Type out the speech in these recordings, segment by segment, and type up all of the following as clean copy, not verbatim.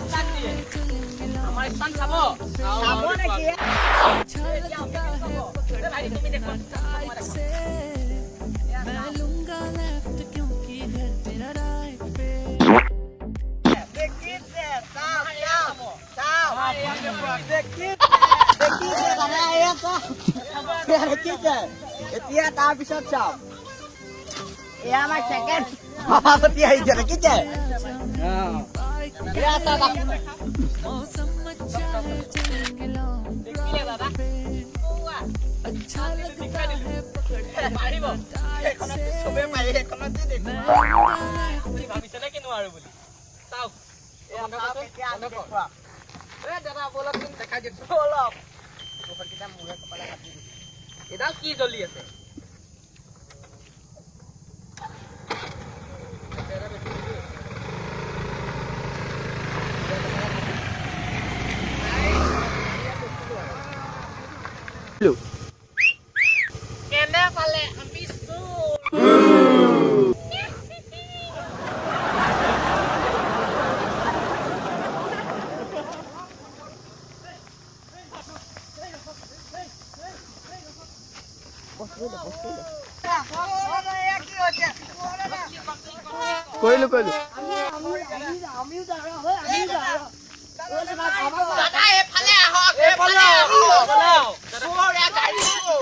Stunt দিয়ে। আমাৰ stunt চাব চাব নেকি? এ ভাইটি, তুমি দেখোৱা, মই দেখাম। मैं लूंगा लेफ्ट क्योंकि घर तेरा राइट पे। দেখিছে, চাওক চাওক চাওক, দেখিছে দেখিছে দাদা, এয়া চাওক, দেখিছে। এতিয়া তাৰপিছত চাওক, এয়া আমাৰ ছেকেণ্ড সভাপতি আহিছে, দেখিছে। এয়া চাওক আপুনি। मौसम अच्छा है, चलेंगे लॉन्ग। দেখিলে দাদা? উৱা, अच्छा लगता है पकड़ পাৰিব। সেইখনত চবে পাৰি, সেইখনত যে দেখো। আপুনি ভাবিছে নেকি নোৱাৰো বুলি? চাওক। এয়া চাওক, এতিয়া আমি দেখুৱাম। এ দাদা, ব'লকচোন, দেখাই দিয়কচোন। ব'লক, বহুতকেইটা মূৰে কপালে কাটি দিছে। এডাল কি জ্বলি আছে? কেনে পালে? আমি চোৰ। কৰিলো কৰিলো। দাদা, এইফালে আহক, এইফালে আহক। চোৰ, এয়া গাড়ী চোৰ।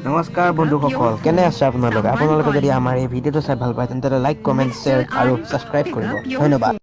নমস্কাৰ বন্ধুসকল, কেনে আছে আপোনালোকে? আপোনালোকে যদি আমাৰ এই ভিডিঅ'টো চাই ভাল পায়, তেন্তে লাইক, কমেণ্ট, শ্বেয়াৰ আৰু ছাবস্ক্ৰাইব কৰিব। ধন্যবাদ।